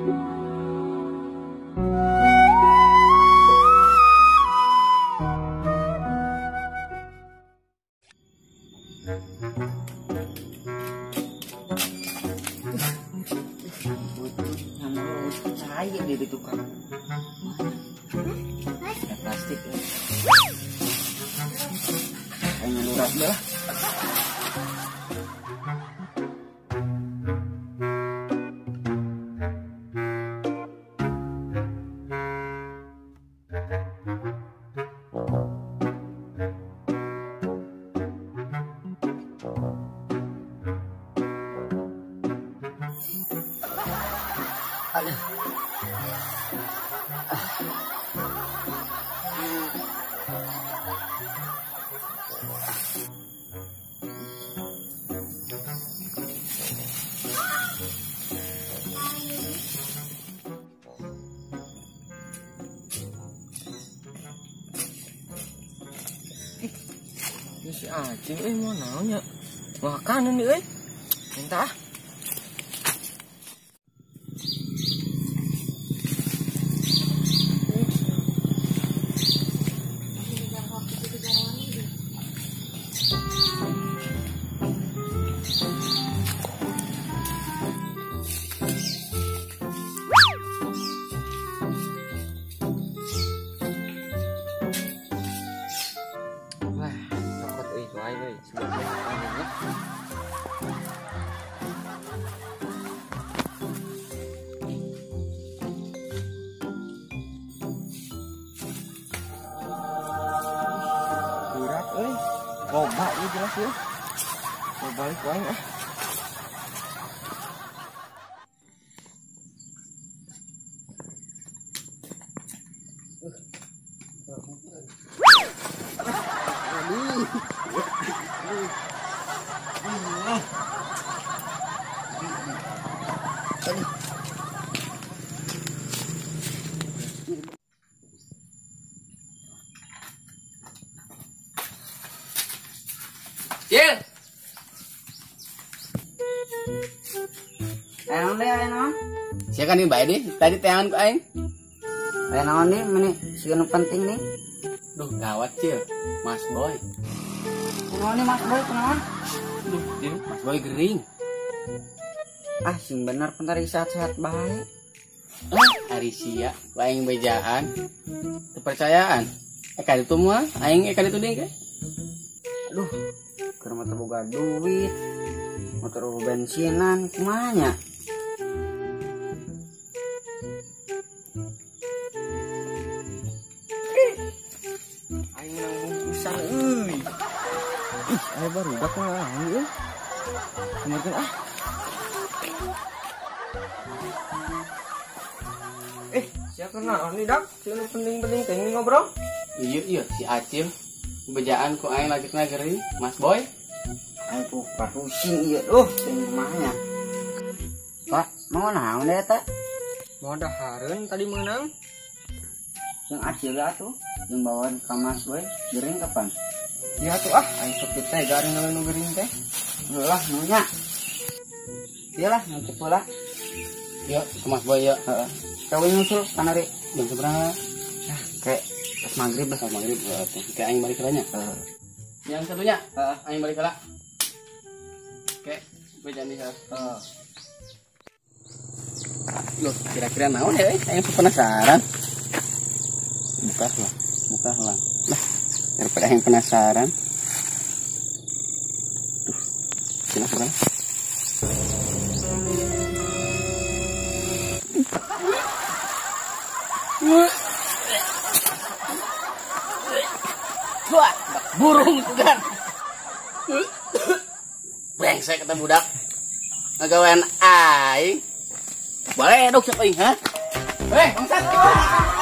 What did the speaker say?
Saya di tukang. Ada plastik ya. Ayo ngelurat lah. Aduh. Ini si Acing, mau nanya makanan nih, minta ah. Berat, loba ya jelas ya. Mau balik wae ah. Cil. Ayo deh, ayo naon. Sia kan bae deh, tadi teangan ku aing. Ayo naon nih, meni siga nu penting nih. Duh, gawat Cil. Mas Boy. Kunaon nih Mas Boy, kunaon? Duh, Cil, Mas Boy gering. Ah, sing bener pentar sehat-sehat bae. Ah, ari sia, aing bejaan. Kepercayaan. Ka ditu moal, aing ka ditu deui ke. Aduh, keur mah teu boga duit. Motor bensinan kumaha nya? Aing menang bungkusan euy. Ih, aya barudak naon euy. Kumaha ah. Siapa naon nih, Dak? Siapa penting-penting teh ngobrol? Iya, iya, si Acil. Bejaan ku aing lagi kena gering, Mas Boy. Aing tuh pusing ieu, duh, teh kumahanya. Pak, mau naon deh eta? Mau dahareun tadi meunang. Yang Acil atuh, yang bawaan ka Mas Boy, gering kapan? Iya tuh ah, aing sok teh garing nu gering teh. Lah, nunya. Iyalah, nanti pula. Yuk, ke Mas Boy yuk. Heeh. Kawin nyusul kanari jam seberapa? Nah, kayak pas maghrib lah. Pas maghrib kayak aing balik kelanya. Yang satunya, aing balik kela. Oke, gue janji ya. Loh, kira-kira naon ya? Aing penasaran. Buka lah, buka lah. Lah, daripada aing penasaran. Duh, kenapa kan? Wah, burung tuh kan. Brengsek kata budak. Ngagawean aing. Boleh dok siapa aing, ha? Bangsat.